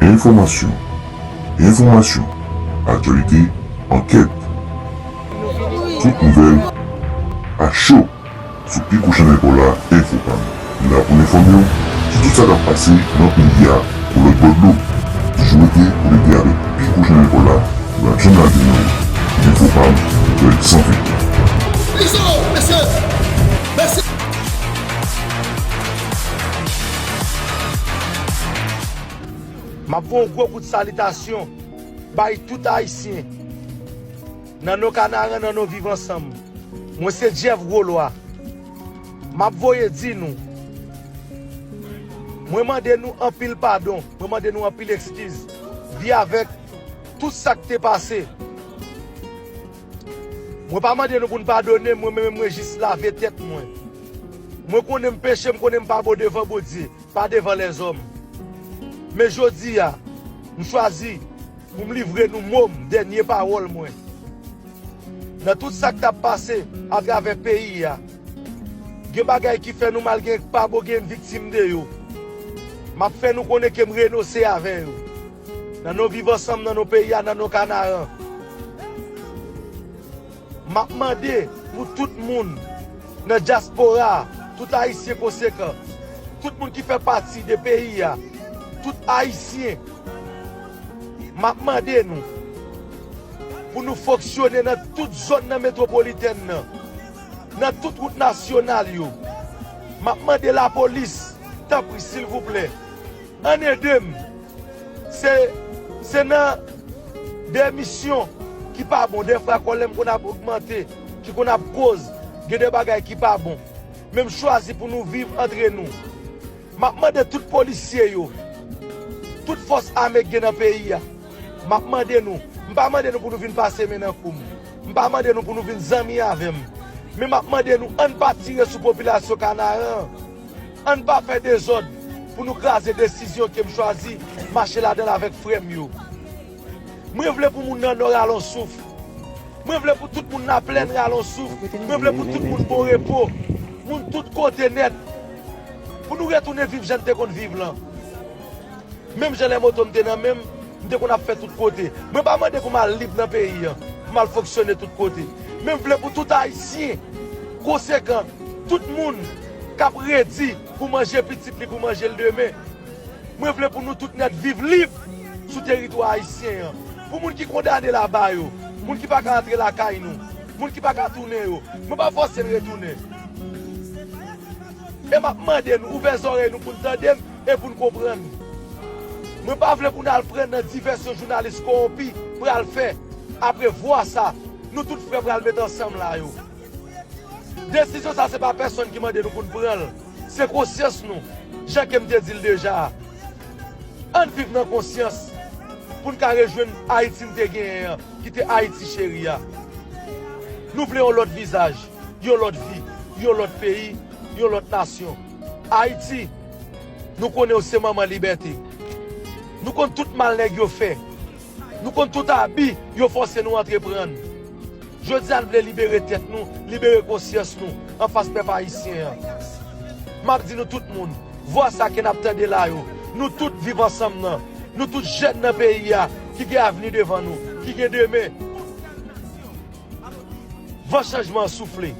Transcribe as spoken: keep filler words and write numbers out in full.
Enfòmasyon, enfòmasyon, aktyalite, ankèt. Tout nouvèl a cho sou Pi Gwo Chanèl Pola, Enfopam. Nou la pou n enfòme w sou tout sa k ap pase nan peyi a, pou lòt bò dlo. Toujou rete konekte avèk Pi Gwo Chanèl Pola, nou p ap janm lage nan ou. Enfopam, nouvèl san fèk. Izo, mesye! Mèsi! M ap voye yon gwo kout salitasyon bay tout Ayisyen nan non Kanaran, nan non Viv Ansanm. Mwen se Jeff Gwolwa. M ap voye di nou, mwen mande nou anpil padon, mwen mande nou anpil ekskiz. Vye avèk tout sa k te pase. Mwen pa mande nou pou n padone m, mwen menm mwen jis lave tèt mwen. Mwen konnen m peche, m konnen m pa bon devan Bondye, pa devan lèzòm. Men jodi a, m chwazi pou m livre nou mo m, dènye pawòl mwen. Nan tout sa k t ap pase atravè peyi a, gen bagay ki fè nou mal, gen pa bon, gen viktim de yo. M ap fè nou konnen ke m renonse avè yo. Nan non Viv Ansanm, nan non peyi a, nan non Kanaran. M ap mande pou tout moun nan dyaspora a, tout Ayisyen konsekan, tout moun ki fè pati de peyi a, tout Ayisyen, m ap mande nou pou nou fonksyone nan tout zòn nan metwopolitèn nan, nan tout wout nasyonal yo. M ap mande lapolis, tanpri, silvouplè, ann ede m. Se, se nan de misyon ki pa bon, dèfwa kòlè m konn ap ogmante, ki konn ap koz gen de bagay ki pa bon. Men m chwazi pou nou viv antre nou. M ap mande tout polisye yo, tout fòs ame k gen nan peyi a, m ap mande nou, m pa mande nou pou nou vin pase men nan kou m. M pa mande nou pou nou vin zanmi avè m. Men m ap mande nou, ann pa tire sou popilasyon Kanaran an. Ann pa fè dezòd pou nou kraze desizyon ke m chwazi mache ladan l avèk frè m yo. Mwen vle pou moun nan Nò rale yon souf. Mwen vle pou tout moun Laplèn rale yon souf. Mwen vle pou tout moun bon repo. Moun tout kote nèt. Pou nou retounen viv jan n te konn viv lan. Menm jan lè moto m te nan men m, m te konn ap fè tout kote. Mwen pa mande pou m al lib nan peyi an, pou m al fonksyone tout kote. Men m vle pou tout Ayisyen konsekan, tout moun k ap redi pou manje pitit li, pou manje l demen. Mwen vle pou nou tout nèt viv lib sou teritwa ayisyen an. Pou moun ki kondane laba yo, moun ki pa ka antre lakay nou, moun ki pa ka tounen yo, mwen pa fòse n retounen. E m ap mande nou ouvè zòrèy nou pou n tande m e pou n konprann. Mwen pa vle pou n al pran nan divèsyon jounalis kowonpi pral fè. Apre vwa sa, nou tout frè pral met ansanm la yo. Desizyon sa se pa pèsonn ki mande nou pou n pran l. Se konsyans nou. Jan ke m te di l deja a. Ann viv nan konsyans pou n ka rejwenn Ayiti n te genyen an, ki te Ayiti cheri a. Nou vle yon lòt vizaj, yon lòt vi, yon lòt peyi, yon lòt nasyon. Ayiti, nou konnen w se manman libète. Nou konn tout mal nèg yo fè. Nou konn tout abi yo fòse nou antreprann. Jodi a, n vle libere tèt nou, libere konsyans nou anfas pèp ayisyen an. M ap di nou tout moun, vwa sa ke n ap tande la yo, nou tout viv ansanm nan, nou tout jèn nan peyi a, ki gen avni devan nou, ki gen demen. Van chanjman an soufle.